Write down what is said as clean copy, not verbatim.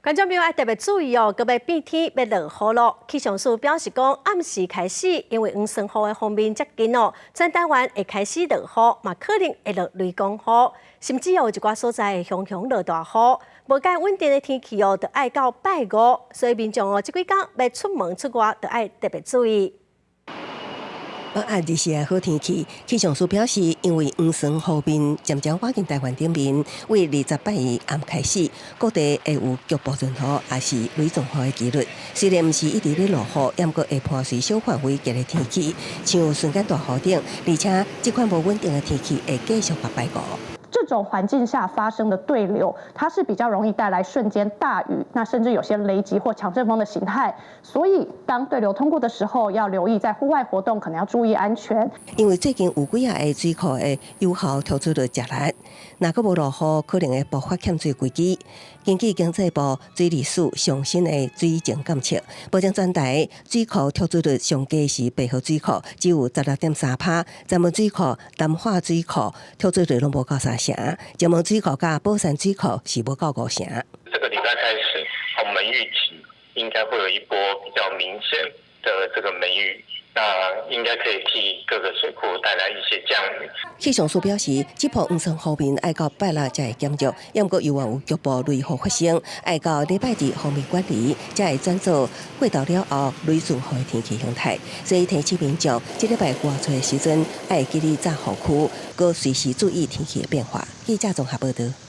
觀眾朋友愛特別注意哦，閣欲變天欲落雨囉。氣象署表示講，暗時開始，因為黃酸雨的鋒面接近哦，全台灣會開始落雨，嘛可能會落雷公雨，甚至有一寡所在會雄雄落大雨。無蓋穩定的天氣哦，著愛到拜五，所以民眾哦，這幾工欲出門出外，著愛特別注意。北壓日時的好天氣，氣象署表示，因為黃酸雨面漸漸倚近台灣頂面，為20拜一暗開始，各地會有局部陣雨，抑是雷狀雨的機率。雖然毋是一直咧落雨，毋過會伴隨小範圍激烈天氣，像瞬間大雨等，而且這款無穩定的天氣會繼續到拜五。這種環境下發生的對流，它是比較容易帶來瞬間大雨，那甚至有些雷擊或強陣風的形態。所以當對流通過的時候，要留意在戶外活動可能要注意安全。因為最近有幾仔个水庫的有效調出了食力，若閣無落雨，可能會爆發欠水危機。根據經濟部水利署上新的水情監測，目前全台水庫蓄水率上低是白河水庫，只有16.3趴；三門水庫、南化水庫蓄水率攏無夠三成，石門水庫佮寶山水庫是無夠五成。這個禮拜開始，我們預期應該會有一波比較明顯的這個梅雨。那應該可以替各個水庫帶來一些降雨。氣象署表示，這波黃酸雨面愛到拜六才會減弱，毋過猶原有局部雷雨發生，愛到禮拜二鋒面遠離，才會轉做過晝了後雷陣雨的天氣形態。所以提醒民眾，這禮拜外出的時陣，愛記得紮雨靴，閣隨時注意天氣的變化。記者綜合報道。